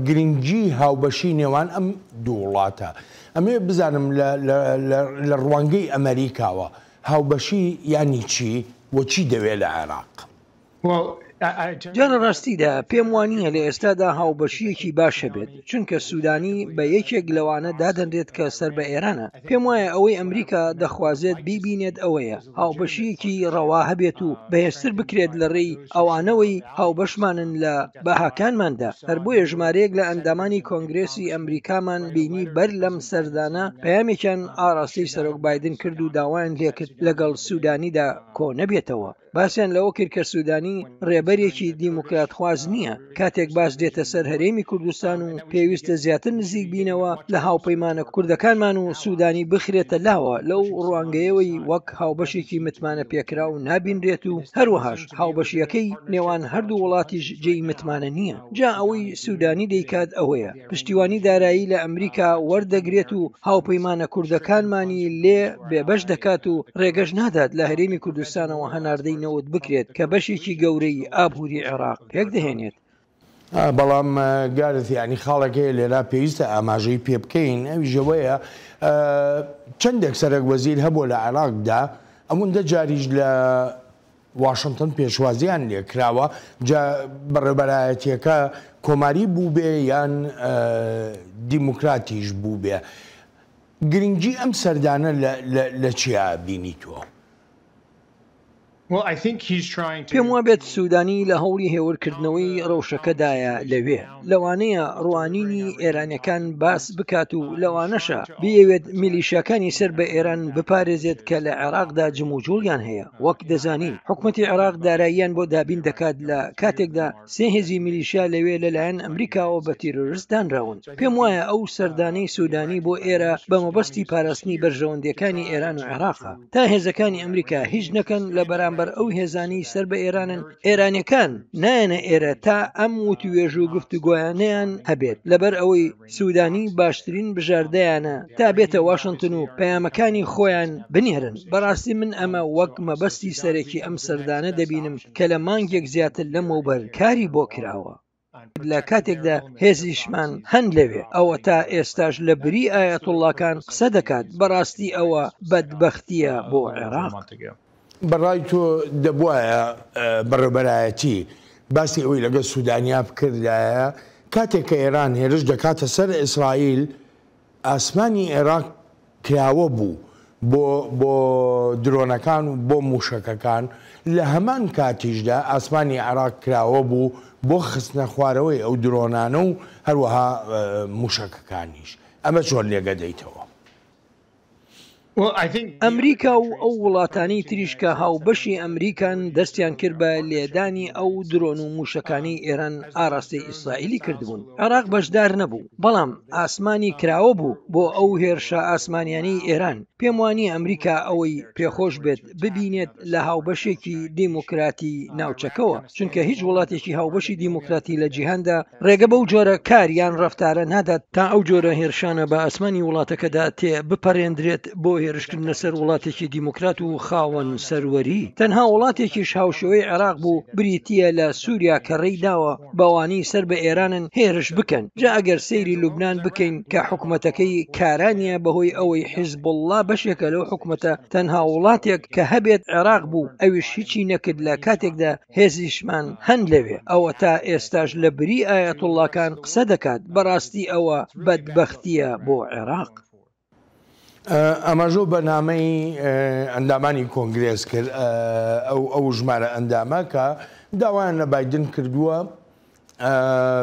گرنگی هاوبەشی نێوان ئەم دوو وڵاتە. ئەمەوێت بزانم لە ڕوانگەی ئەمەریکاوە هاوبەشی یانی چی و چی دەوێت لە عێراق؟ جا لە ڕاستیدا پێم وانییە لە ئێستادا هاوبەشییەکی باش هەبێت، چونکە سودانی بە یەکێک لەوانە دادەنرێت کە سەر بە ئێرانە. پێم وایە ئەوەی ئەمریکا دەخوازێت بیبینێت ئەوەیە هاوبەشییەکی ڕەوا هەبێت و بەهێزتر بکرێت لە ڕێی ئەوانەوەی هاوبەشمانن لە بەهاکانماندا. هەر بۆیە ژمارەیەک لە ئەندامانی کۆنگرێسی ئەمریکامان بینی بەر لەم سەردانە پەیامێکیان ئاڕاستەی سەرۆک بایدن کرد و داوایان لێکرد لەگەڵ سودانیدا کۆنەبێتەوە. باسیان لەوە کرد کە سوودانی ڕێبەرێکی دیموکراتخواز نییە کاتێک باس دێتە سەر هەرێمی کوردستان و پێویستە زیاتر نزیک بینەوە لە هاوپەیمانە کوردەکانمان و سوودانی بخرێتە لاوە لەو ڕوانگەیەوەی وەک هاوبەشێکی متمانە پێکراو نابینرێت و هەروەهاش هاوبەشیەکەی نێوان هەردوو وڵاتیش جێی متمانە نییە جا ئەوەی سوودانی دەیکات ئەوەیە پشتیوانی دارایی لە ئەمریکا وەردەگرێت و هاوپەیمانە کوردەکانمانی لێ بێبەش دەکات و ڕێگەش نادات لە هەرێمی کوردستانەوە هەناردەی نەوت بکرێت کە بەشێکی گەورەی ئابووری عێراق پێکدەهێنێت. بەڵام گارث یانی خاڵێک هەیە لێرە پێویستە ئاماژەی پێ بکەین ئەویش ئەوەیە چەندێک سەرەک وەزیر هەبووە لە عێراقدا ئەوەندە جاریش لە واشنتن پێشوازیان لێ کراوە جا بەڕێوبەرایەتیەکە کۆماری بووبێ یان دیموکراتیش بووبێ گرنگی ئەم سەردانە لە چیا بینی تۆ؟ پێم وابێت سوودانی لە هەوڵی هێورکردنەوەی ڕەوشەکەدایە لەوێ. لەوانەیە ڕوانینی ئێرانیەکان باس بکات و لەوانەشە بیەوێت میلیشیاکانی سەر بە ئێران بپارێزێت کە لە عێراقدا جموجوڵیان هەیە. وەک دەزانین حکومەتی عێراق داراییان بۆ دابین دەکات لە کاتێکدا سێ هێزی میلیشیا لەوێ لەلایەن ئەمریکاوە بە تیرۆرست دانراون. پێم وایە ئەو سەردانەی سوودانی بۆ ئێرە بە مەبەستی پاراستنی بەرژەوەندیەکانی ئێران و عێراقە. تا هێزەکانی ئەمریکا هیچ نەکەن لە بەرامبەر ئەو هێزانەی سەر بە ئێرانن، ئێرانیەکان نایەنە ئێرە تا ئەم وتوێژ و گفتوگۆیانەیان هەبێت، لەبەر ئەوەی سودانی باشترین بژاردەیانە تا بێتە واشنتن و پەیامەکانی خۆیان بنێرن. بەڕاستی من ئەمە وەک مەبەستی سەرەکی ئەم سەردانە دەبینم کە لە مانگێک زیاتر لەمەوبەر کاری بۆ کراوە. لە کاتێکدا هێزیشمان هەن لەوێ ئەوەتا ئێستاش لە بری ئایەتوڵڵاکان قسە دەکات، بەڕاستی ئەوە بەدبەختییە بۆ عێراق. بەڕای تۆ دەبوایە بەڕێوبەرایەتی باسی ئەوەی لەگەڵ سودانیا بکردایە کاتێک کە ئێران هێرش دەکاتە سەر ئیسرائیل ئاسمانی عێراق کراوە بوو بۆ بۆ درۆنەکان و بۆ مووشەکەکان، لە هەمان کاتیشدا ئاسمانی عێراق کراوە بوو بۆ خستنە خوارەوەی ئەو درۆنانە و هەروەها مووشەکەکانیش. ئەمە چۆن لێگەدەیتەوە؟ ئەمریکا و ئەو وڵاتانەی تریش کە هاوبەشی ئەمریکان دەستیان کرد بە لێدانی ئەو درۆن و مووشەکانەی ئێران ئاراستەی ئیسرائیلی کردبوون. عێراق بەشدار نەبوو، بەڵام ئاسمانی کراوە بوو بۆ ئەو هێرشە ئاسمانیانەی ئێران، پێم وانییە ئەمریکا ئەوەی پێخۆش بێت ببینێت لە هاوبەشێکی دیموکراتی ناوچەکەوە، چونکە هیچ وڵاتێکی هاوبەشی دیموکراتی لە جیهاندا ڕێگە بەو جۆرە کار یان ڕەفتارە نادات تا ئەو جۆرە هێرشانە بە ئاسمانی وڵاتەکەدا تێ بپەرێندرێت بۆ هێرشکردنە سەر وڵاتێکی دیموکرات و خاوەن سەروەری. تەنها وڵاتێکیش هاوشێوەی عێراق بوو بریتییە لە سوریا کە ڕێی داوە بەوانەی سەر بە ئێرانن هێرش بکەن، جا ئەگەر سەیری لوبنان بکەین کە حکومەتەکەی کارا نیە بەهۆی ئەوەی حیزبوڵڵا بەشێکە لەو حکومەتە تەنها وڵاتێک کە هەبێت عێراق بوو ئەویش هیچی نەکرد لە کاتێکدا هێزیشمان هەن لەوێ ئەوەتا ئێستاش لە بری ئایەتوڵڵاکان قسە دەکات بەڕاستی ئەوە بەدبەختیە بۆ عێراق. ئاماژەو بە نامەی ئەندامانی کۆنگرێس کرد، ئەو ئەو ژمارە ئەندامە کە داوایان لە بایدن کردووە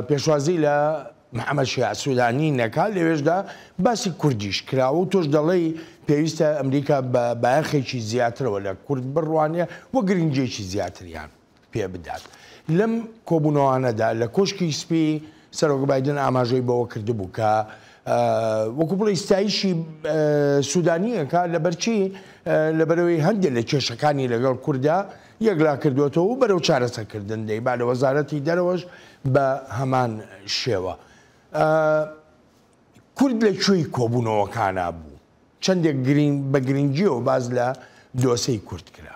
پێشوازی لە محەممەد شیاع سوودانی نەکا، لەوێشدا باسی کوردیش کراوە و تۆش دەڵێی پێویستە ئەمریکا بە بایەخێکی زیاترەوە لە کورد بڕوانێ و گرنگییەکی زیاتریان پێ بدات. لەم کۆبوونەوانەدا لە کۆشکی سپی، سەرۆک بایدن ئاماژەی بەوە کردبوو کە وەکو بڵێی ستایشی سوودانی ئەکا، لەبەرچی؟ لەبەرئەوەی هەندێک لە کێشەکانی لەگەڵ کوردا یەکلا کردووەتەوە و بەرەو چارەسەرکردن دەیبا، لە وەزارەتی دەرەوەش بە هەمان شێوە. کورد لە کوێی کۆبوونەوەکانا بوو؟ چەندێک بە گرنگییەوە باس لە دۆسێی کورد کرا؟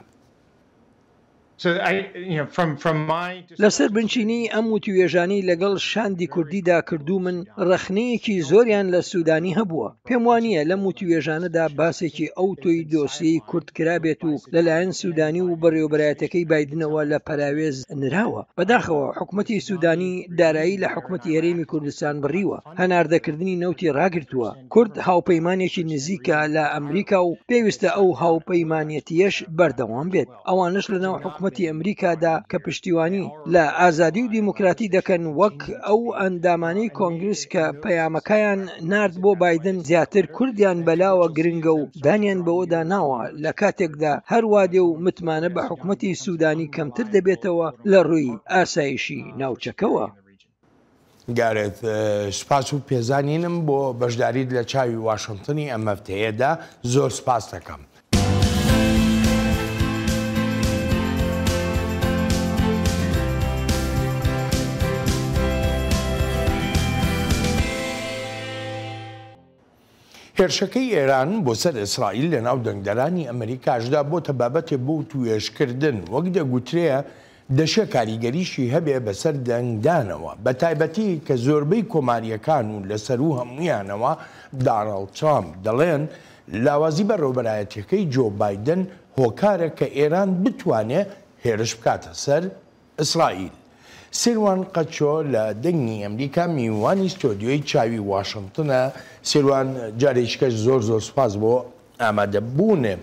لەسەر بنچینەی ئەم وتووێژانەی لەگەڵ شاندی کوردیدا کردوومن، ڕەخنەیەکی زۆریان لە سوودانی هەبووە. پێم وانییە لەم وتووێژانەدا باسێکی ئەوتۆی دۆسیەی کورد کرابێت و لەلایەن سوودانی و بەڕێوەبەرایەتیەکەی بایدنەوە لە پەراوێز نراوە. بەداخەوە حکومەتی سوودانی دارایی لە حکومەتی هەرێمی کوردستان بڕیوە، هەناردەکردنی نەوتی ڕاگرتووە. کورد هاوپەیمانێکی نزیکە لە ئەمریکا و پێویستە ئەو هاوپەیمانێتییەش بەردەوام بێت. ئەوانەش لەناو حکومەتی. حکومەتی ئەمریکادا کە پشتیوانی لە ئازادی و دیموکراتی دەکەن وەک ئەو ئەندامانەی کۆنگرس کە پەیامەکەیان نارد بۆ بایدن زیاتر کوردیان بەلاوە گرنگە و دانیان بەوەدا ناوە لە کاتێکدا هەروادێ و متمانە بە حکومەتی سودانی کەمتر دەبێتەوە لە ڕووی ئاسایشی ناوچەکەوە. گارێت، سوپاس و پێزانینم بۆ بەشداریت لە چاوی واشنتنی ئەم هەفتەیەدا، زۆر سوپاست دەکەم. هێرشەکەی ئێران بۆ سەر ئیسرائیل لە ناو دەنگدەرانی ئەمریکاشدا بۆتە بابەتێ بۆ وتووێژکردن، وەک دەگوترێ دەشێ کاریگەریشی هەبێ بەسەر دەنگدانەوە، بەتایبەتی کە زۆربەی کۆمارییەکان و لە سەروو هەموویانەوە داناڵد ترامپ دەڵێن لاوازی بەڕێوەبەرایەتیەکەی جۆ بایدن هۆکارە کە ئێران بتوانێ هێرش بکاتە سەر ئیسرائیل. سیروان قەچۆ لە دەنگی ئەمریکا میوانی ستۆدیۆی چاوی واشنتنە. سیروان جارێکیکەش زۆر زۆر سوپاس بۆ ئامادەبوونێ.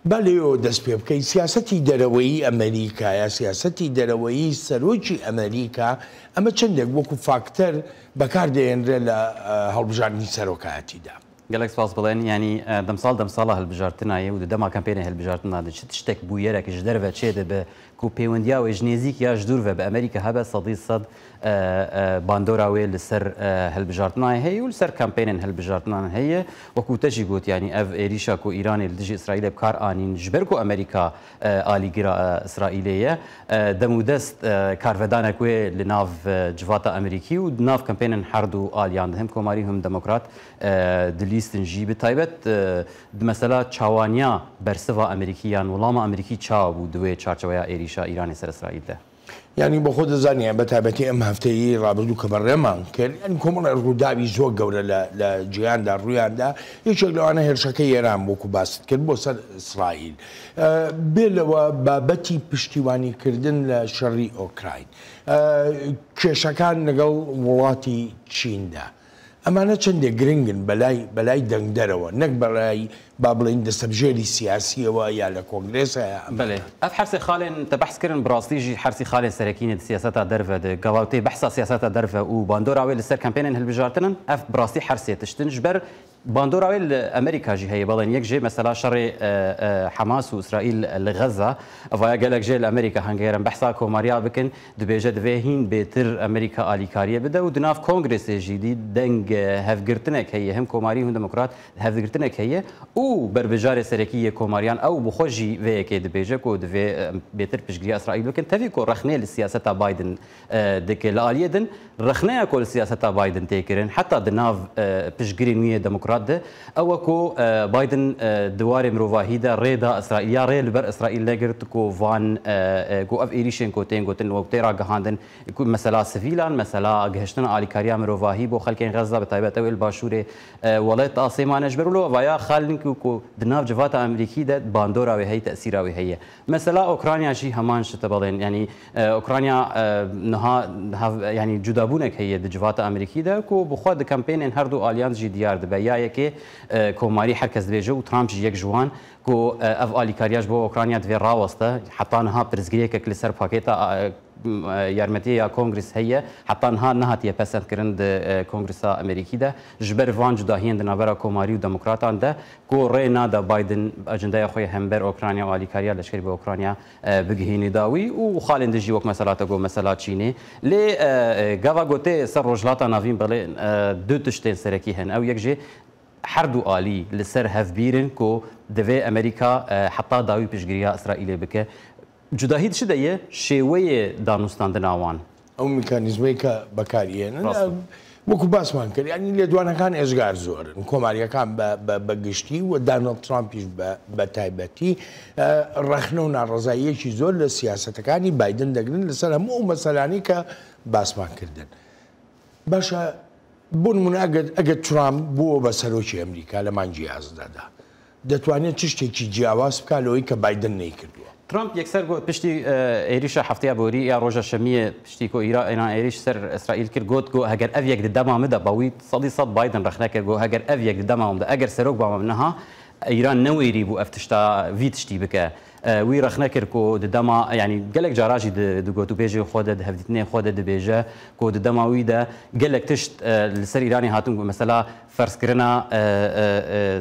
با لێوەوە دەست پێ بکەین، سیاسەتی دەرەوەیی ئەمریکا یا سیاسەتی دەرەوەیی سەرۆکی ئەمریکا ئەمە چەندێک وەکو فاکتەر بەکار دەهێنرێ لە هەڵبژاردنی سەرۆکایەتیدا؟ گەلەک سپاس بڵێن یانی دەمساڵ دەمساڵە هەلبژارتنایێ و دە دەما کەمپەینێ هەلبژارتنا دە چ تشتەک بویەرەک ژ دەرڤە چێ دبێ کو پەیوەندیا وێ ژ نێزیک یا ژ دوور ڤە بە ئەمریکا هەبە سەدی سەد باندۆرا وێ ل سەر هەلبژارتنایێ هەیە و ل سەر کەمپەینێن هەلبژارتنان هەیە وەکوو تە ژی گوت یانی ئەڤ êrîşa ku Îranê li dijî Îsraîlê bi kar anîn ji ber ku Amerîka alîgira Îsraîlê ye demûdest karvedanek wê li nav civata Amerîkî û di nav kempênên her du aliyan de him Komarî him Demokrat dilîstin jî bi taybet di mesela çawaniya bersiva Amerîkî yan welama Amerîkî çawa bû di wê çarçeweya êrîşa Îranê ser Îsraîl de. یانی بۆ خۆت دەزانی بە تایبەتی ئەم هەفتەیەی ڕابردوو کە بەڕێمان کرد یانی کۆمەڵێ ڕووداوی زۆر گەورە لە لە جیهاندا ڕوویاندا یەکێک لەوانە هێرشەکەی ئێران وەکو باست کرد بۆ سەر ئیسرائیل بێ لەوە بابەتی پشتیوانیکردن لە شەڕی ئۆکراین کێشەکان لەگەڵ وڵاتی چیندا ئەمانە چەندێک گرنگن بەلای بەلای دەنگدەرەوە نەک بەلای با بڵێین دەستەبژێری سیاسیەوە یا لە کۆنگرێسا یا ئەمانە. بەلێ ئەڤ هەرسێ خالێن تە بەحس کرن bi rastî jî hersî xalên serekî ne di siyaseta derve de gava tê behsa siyaseta derve û bandora wê li ser kempênên hilbijartinin ev bi rastî hersê tişt in ji ber Bandora wê li Amerîka jî heye belên yek jê mesela şerê Hemas û Îsraîl li Xezza vaya gelek jê li Amerîka hene ger em behsa komariya bikin dibêje divê hîn bêtir Amerîka alîkariyê bide û di nav Kongresê jî dî deng hevgirtinek heye him komarî him demokrat hevgirtinek heye û berbijarê serekî yê komariyan ew bi xwe jî vê yekê dibêje ku divê em bêtir piştgiriya Îsraîl bikin tevî ku rexnê li siyaseta Biden Dike. Li aliyê din rexneya ku li siyaseta Biden tê kirin heta di nav piştgirên wî yê demokrat de ew e ku Biden di warê mirovahî de rê da Îsraîl ya rê li ber Îsraîl negirt ku van ku ev êrîşên ku tên gotin wek tê ragihandin ku mesela sivîlan mesela gihiştina alîkariya mirovahî bo xelkên Xezza bi taybet ew ê li başûrê welêt asê mane ji ber wilo vaya xalin ku di nav civata Amerîkî de bandora wê heye tesîra wê heye. Mesela Okranya jî heman şit e belên yanî Okranya niha yanî cudabûnek heye di civata Amerîkî de ku bi xwe di kempênên her du aliyan jî diyar dibe. Ya yekê komarî her kes dibêje û Trump jî yek ji wan ku ev alîkariya ji bo Okranya divê raweste. Heta niha pirsgirêkek li ser pakêta yarmetiyê ya Kongres heye heta niha nehatiye pesendkirin di Kongresa Amerîkî de ji ber van cudahiyên di navbera Komarî û Demokratan de ku rê nade Biden acendeya xwe ya hember Okranya û alîkariya leşkerî bi Okranya bigihînî dawî û xalên din jî wek mesela te got mesela Çînê. Lê gava ku tê ser Rojhilata Navîn belê du tiştên serekî hene ew yek jê her du alî li ser hevbîr in ku divê Amerîka heta dawî piştgiriya Îsraîlê bike. Cudahî di çi de ye? Şêweyê danûstandina wan. ئەو میکانیزمەی کە بەکاری هێنن وەکو باسمان کرد یانی لێدوانەکان ئێجگار زۆرن کۆماریەکان بە گشتی و دانۆڵد ترامپیش بە تایبەتی ڕەخنە و ناڕەزاییەکی زۆر لە سیاسەتەکانی بایدن دەگرن لەسەر هەموو ئەو مەسەلانەی کە باسمان کردن. باشە بۆ نمونە ئەگەر ئەگەر ترامپ بووە بە سەرۆکی ئەمریکا لە مانگی یازدەدا دەتوانێت چ شتێکی جیاواز بکات لەوەی کە بایدن نەیکردووە؟ ترامپ یەکسەر گوت پشتی êrîşa hefteya borî ya roja şemiyê piştî ku Îran êrîş ser Îsraîl kir got ku heger ev yek di dema min de ba wî sedî sed Biden rexne kir got heger ev yek di dema min de eger serok ba min niha Îran newêrî bû ev tişta vî tiştî bike. Wî rexne kir ku di dema yanî gelek cara jî di gotûbêjên xwe de, di hevdîtinên xwe de dibêje ku di dema wî de gelek tişt li ser Îranê hatin ku mesela ferzkirina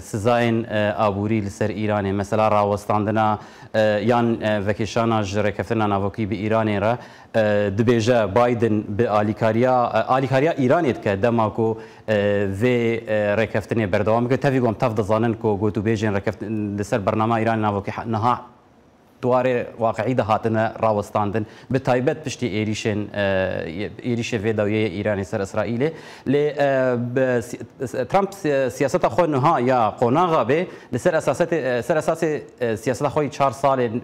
sizayên aborî li ser Îranê, mesela rawestandina yan vekêşana ji rêkeftina navokî bi Îranê re dibêje Biden bi alîkariya alîkariya Îranê dike dema ku vê rêkeftinê berdewam bike. Tevî ku em tev dizanin ku gotûbêjên rêkeftin li ser bernama Îranê navokî niha di warê waqiî de hatine rawestandin bi taybet piştî êrîşên êrîşê vê dawiyê yê Îranê ser Îsraîlê. Lê Trump siyaseta xwe niha ya qonaxa bê li ser esasetê ser esasê siyaseta xwe yî çar salên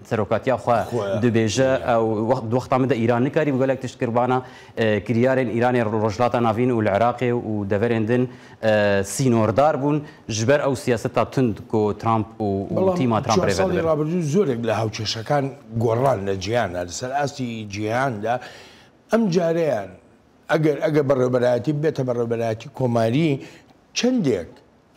serokatiya xwe dibêje ew di wexta min de Îran nikarî bi gelek tişt kirbana kiryarên Îranê li Rojhilata Navîn û li Iraqê û deverên din sînordar bûn ji ber ew siyaseta tund ku Trump û tîma Trump rêve dibir. Çar salê rabirû zorek لە هاوکێشەکان گۆڕان لە جیهاندا لەسەر ئاستی جیهاندا ئەم جارەیان ئەگەر ئەگەر بەڕێوەبەرایەتی ببێتە بەڕێوەبەرایەتی کۆماری چەندێک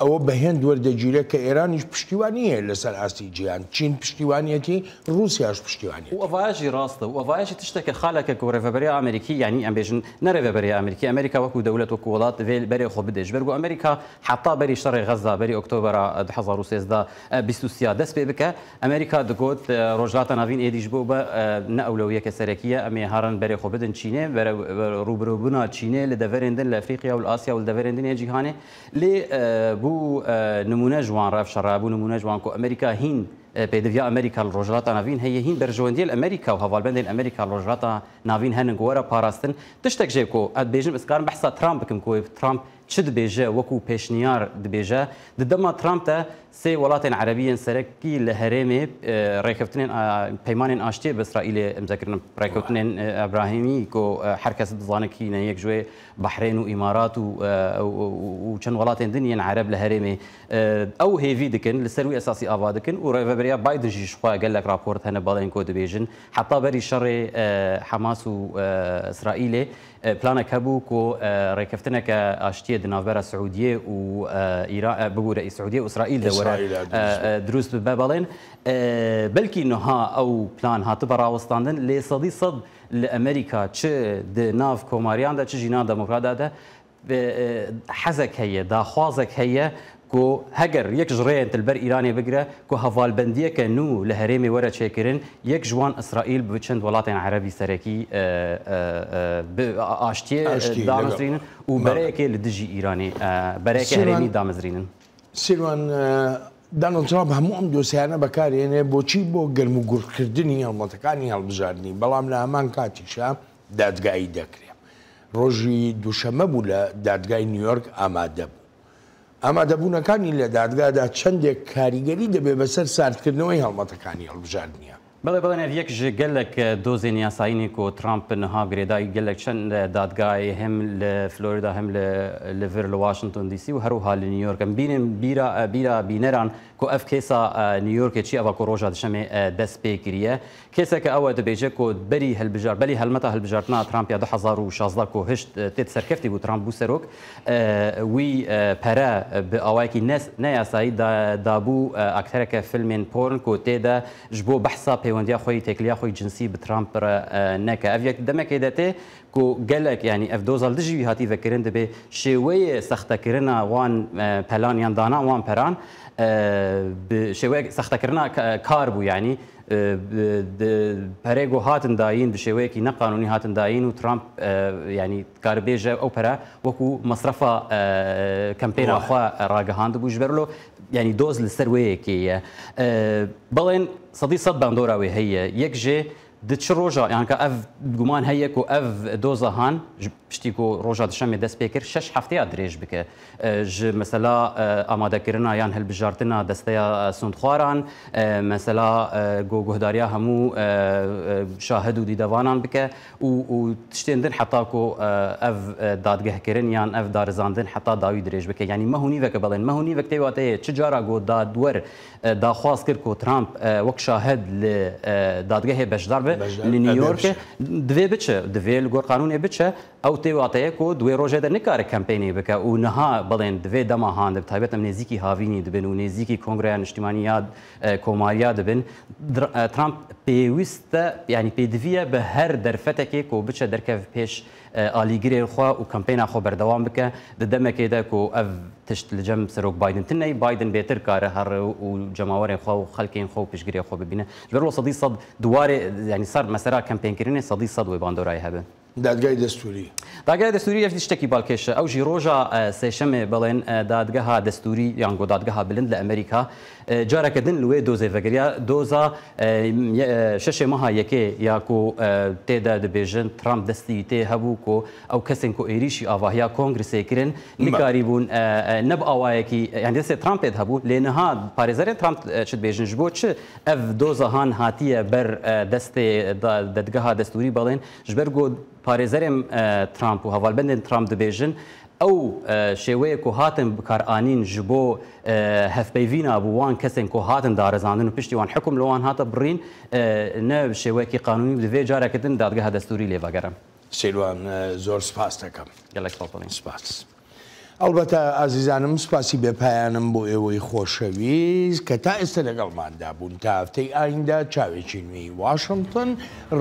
ئەوە بە هێند وەردەگیرێت کە ئێرانیش پشتیوانی هەیە لەسەر ئاستی جیهان، چین پشتیوانیەتی، ڕووسیاش پشتیوانیەتی. و ئەڤایە ژی ڕاستە و ئەڤایە ژی تشتەکە خالەکە کو ڕێڤەبەریا ئامریکی یانی ئەم بێژن نە ڕێڤەبەریا ئامریکی ئەمریکا وەکوو دەولەت وەکوو وڵات دڤێ بەرێ خۆ بدێ ژبەر کو ئەمریکا حەتا بەری شەڕێ غەزا بەری ئۆکتۆبەرا 2013 23 دەست پێ بکە ئەمریکا دگۆت ڕۆژهەڵاتە ناڤین ئێدی ژبۆ بە نە ئەولەویەکە سەرەکیە ئەمێ هەڕن بەرێ خۆ بدن چینێ بەرە ڕووبرۆبونا چینێ لە دەڤەرێن دن لە ئەفریقیا و لە ئاسیا و لە دەڤەرێن دن ێ جیهانێ لێ بوو نموونە ji wan re ev şer bû nimûne ji wan ku Amerîka hîn pêdiviya Amerîka li Rojhilata Navîn heye, hîn berjewendiyê li Amerîka û hevalbendên Amerîka li Rojhilata Navîn henin ku were parastin. Tiştek jê ku ez dibêjim ez dikarim behsa Trump bikim ku Trump çi dibêje wekû pêşniyar dibêje. Di dema Trump de sê welatên erebî yên serekî li herêmê rêkeftinên peymanên aştiyê bi Îsraîlê îmze kirine. Rêkewtinên Ebrahîmî ku her kes dizane kî ne yek ji wê Behrên û Îmarat û çend welatên din yên Ereb li herêmê ew hêvî dikin, li ser wî esasî ava dikin û rêveberiya Biden jî ji xwe gelek raport hene balên ku dibêjin heta berî şerê Hemas û Îsraîlê planek hebû ku rêkeftineke aştiyê di navbera Siûdiyê û Îran bibûre Siûdiyê û Îsraîl de were dirûst bibe balên belkî niha ew plan hatibe rawestandin lê 100% Li Amerîka çi di nav komariyan de çi jî nav demokrata de hezek heye, daxwazek heye ku heger yek ji rêyên li ber Îranê bigire ku hevalbendiyeke nû li herêmê were çêkirin, yek ji wan Îsraîl bi çend welatên erebî serekî bi aştiyê damezrînin û bereyekê li dijî Îranê bereyeke herêmî damezrînin. سیروان، دانۆڵد ترامپ هەموو ئەم دۆسیانە بەکارهێنێ بۆچی؟ بۆ گەرموگوڕکردنی هەڵمەتەکانی هەڵبژاردنی، بەڵام لە هەمان کاتیشا دادگایی دەکرێ. ڕۆژی دووشەممە بوو لە دادگای نیویۆرک ئامادە بوو. ئامادەبوونەکانی لە دادگادا چەندێک کاریگەری دەبێ بەسەر ساردکردنەوەی هەڵمەتەکانی هەڵبژاردنیە؟ بەڵێ بەڵێ ئەڤ یەک ژ گەلەک دۆزێن یاسایینێ کو ترامپ نها گرێدای گەلەک چەند دادگایێ هەم لە فلۆریدا هەم لە لە ڤر لە واشنتۆن دی سی و هەروها لە نیویۆرک ئەم بینن بیرا بیرا بینەران کو ئەڤ کێسا نیویۆرکێ چی ئەڤا کو ڕۆژا دشەمێ دەست پێ کریە کێسەکە ئەوە دبێژە کو بەری هەلبژار بەلی هەلمەتا هەلبژارتنا ترامپ یا 2016 کو هشت تێد سەرکەفتی بوو ترامپ بوو سەرۆک وی پەرە bi awayekî neyasayî dabû aktereke filmên porn ku tê de ji bo behsa pêwendiya xwe yî têkiliya xwe yî cinsî bi Trump re neke. Ev yek di demekê de tê ku gelek yanî ev doza li dijî wî hatî vekirin dibê şêweyê sextekirina wan pelan yan dana wan peran bi şêweyek sextekirina kar bû yanî perê ku hatin dayîn bi şêweyekî neqanûnî hatin dayîn û Trump yanî dikare bêje ew pere wekû mesrefa kempêna xwe ragihandibû ji ber lo yanî doz li ser wê yekê ye. Belên 100% bandora wê heye. Yek jê di çi roja yan ka ev guman heye ku ev doza han piştî ku roja duşemê dest pê kir şeş hefteya dirêj bike. Ji mesela amadekirina yan hilbijartina desteya sûndxwaran, mesela ku guhdariya hemû şahid û dîdevanan bike û û tiştên din heta ku ev dadgehkirin yan ev darizandin heta dawî dirêj bike. Yanî meh û nîveke belên meh û nîvek tê wateyê çi cara ku dadwer daxwaz kir ku Trump wek şahid li dadgehê beşdar bibe. be li New Yorkê divê biçe, divê li gor qanûnê biçe. Ew tê wateyê ku di wê rojê de nikare kempênê bike û niha belên di vê dema han de bi taybet em nêzîkî havînî dibin û nêzîkî Kongreya Niştîmanî ya Komariya dibin, Trump pêwîst e yanî pêdivî ye bi her derfetekê ku biçe derkev pêş alîgirên xwe û kempêna xwe berdewam bike di demekê de ku ev tişt li cem Serok Biden tune ye, Biden bêtir kare here û cemawerên xwe û xelkên xwe û piştgirê xwe bibîne. Ji ber wilo 100% di warê yanî ser mesela kempênkirinê 100% wê bandorayê hebe. Dadgehê Destûrî. Dadgeha Destûrî ev jî tiştekî balkêş e. Ew jî roja sêşemê belên Dadgeha Destûrî yan ku Dadgeha Bilind li Amerîka careke din li wê dozê vegiriya. Doza şeşê meha yekê ya ku tê de dibêjin Trump destî wî tê hebû ku ew kesên ku êrîşî avahiya Kongresê kirin nikarîbûn ne bi awayekî yanî destê Trumpê de hebû lê niha parêzerên Trump çi dibêjin ji bo çi ev doza han hatiye ber destê Dadgeha Destûrî belên Ji ber ku parêzerên Trump û hevalbendên Trump dibêjin ew şêweyê ku hatin bikaranîn ji bo hevpeyvîna bi wan kesên ku hatin darizandin û piştî wan hikûm li wan hate birîn ne bi şêweyekî qanûnî û divê careke din dadgeha destûrî lê vegere. Sêlwan zor spas dekem. Gelek spas Balîn. Spas. ئەڵبەتە ئازیزانم سوپاسی بێ پایانم بۆ ئێوەی خۆشەویست کە تا ئێستا لەگەڵماندا بوون تا هەفتەی ئایندە چاوێکی نوێی واشنتن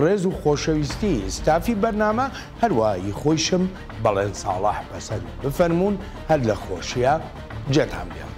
ڕێز و خۆشەویستی ستافی بەرنامە هەروە ی خۆیشم بەڵێن ساڵح پەسەند بفەرموون هەر لە خۆشیا جێتان بێڵین.